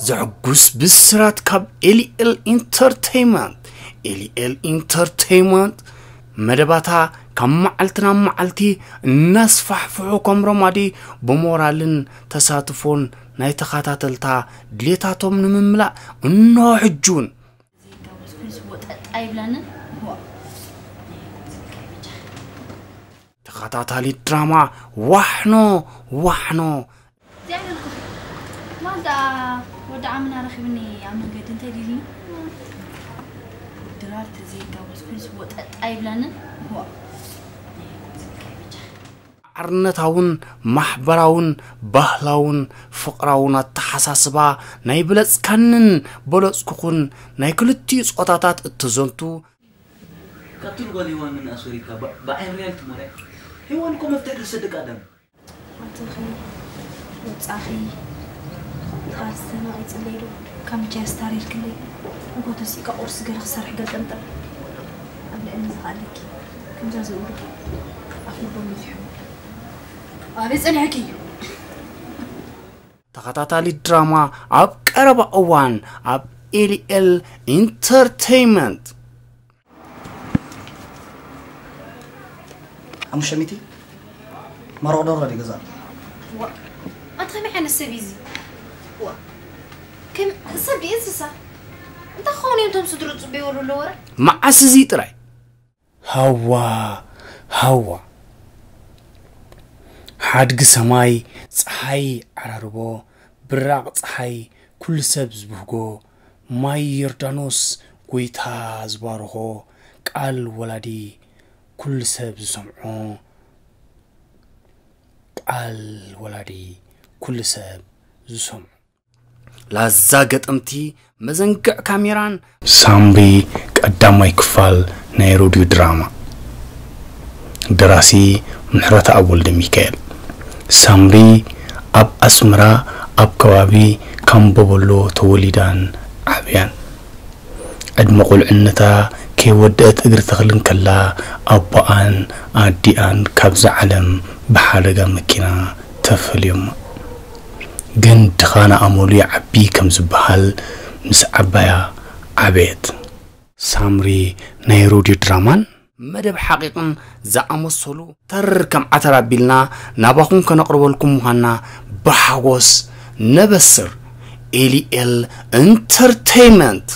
ዘሕጉስ ብስራት ካብ ኤልኤል ኢንተርቴይመንት። ኤልኤል ኢንተርቴይመንት መደባታ ካብ መዓልቲ ናብ መዓልቲ እናስፋሕፍሑ ከም ረማዲ ብሞራልን ተሳትፎን ናይ ተኸታተልታ ድሌታቶም ንምምላእ እንሆ ሕጂ እውን። ዘይጋበዝኩን ስወ ጠጣ ይብለንን። ዋ። ተኸታታሊት ድራማ ዋሕኖ ዋሕኖ። እዚኣ ኢለልኩኺ። ማልዳ ወዲ ዓምና ረኺብኒ ኣብ መንገዲ እንታይ ዲልኒ? ድራር ተዘይጋበዝኩን ስወ ጠጣ ይብለንን። ዋ። ማዕርነታውን ማሕበራውን ባህላውን ፍቕራውን ኣተሓሳስባ ናይ ብለጽካንን በለጽኩኹን ናይ ክልቲኡ ጾታታት እተዘንቱ። ቀትል ጓል ሄዋን ምንኣስ ወሪድካ ባ- ብዓይን ሪያል ትሞላያ። ሄዋን እኮ መፍትሒ ርእሰ ደቂ ኣዳም። ኣትኺ ወጻኺ ታስተና ይጽለይ ዶ? ካብ ምቻ ስታር ኢልክለይ እኮ ተሲእካ ቁርሲ ገለ ክሰርሕ ገልጠምጠም ኣብ ልዕሊ ዝኽኣለኪ ከምዛ ዝብሉ ኣፍ ልቦም ይፍሑ። ኣበይ ጸኒሕኪ? ተኸታታሊት ድራማ ኣብ ቀረባ እዋን ኣብ ኤልኤል ኢንተርቴይመንት። ሓሙሽተ ሚእቲ መረቕ ደርሆ ድዩ ገዛእ? ዋ ኣንተ ከመይ ዓይነት ሰብ እዩ እዚ? ዋ ከም ሰብ ድዩ እንስሳ? እንታይ ክኸውን እዮም እቶም ስድርኡ ዝጽበይዎ ዘለዉ ወረ? መዓስ እዚ ጥራይ? ሃዋ ሃዋ ሓድጊ ሰማይ ጸሓይ ዓራርቦ ብራቕ ጸሓይ ኩሉ ሰብ ዝብህጎ ማይ ዮርዳኖስ ጎይታ ዝባርኾ ቃል ወላዲ ኩሉ ሰብ ዝሰምዖ ቃል ወላዲ ኩሉ ሰብ ዝሰምዖ ላዛ ገጠምቲ መዘንግዕ ካሜራን ሳምሪ ቀዳማይ ክፋል ናይ ሮድዮ ድራማ ደራሲ ምሕረተኣብ ወልደሚካኤል ሳምሪ ኣብ ኣስመራ ኣብ ከባቢ ካምቦበሎ ተወሊዳን ዓብያን ዕድመ ቁልዕነታ ከይወደአት እግሪ ተኽሊ እንከላ ኣቦኣን ኣዲኣን ካብዛ ዓለም ብሓደጋ መኪና ተፈልዮማ። ግን ድኻና ኣመሉ ይዓቢ ከም ዝበሃል ምስ ዓባያ ዓበየት። ሳምሪ ናይ ሮድዮ ድራማን መደብ ሓቒቕን ዝኣመሰሉ ተር ከም ዓተር ኣቢልና ናባኹም ከነቕርበልኩም ምዃንና ብሓጎስ ነበስር። ኤሊኤል ኢንተርቴይመንት።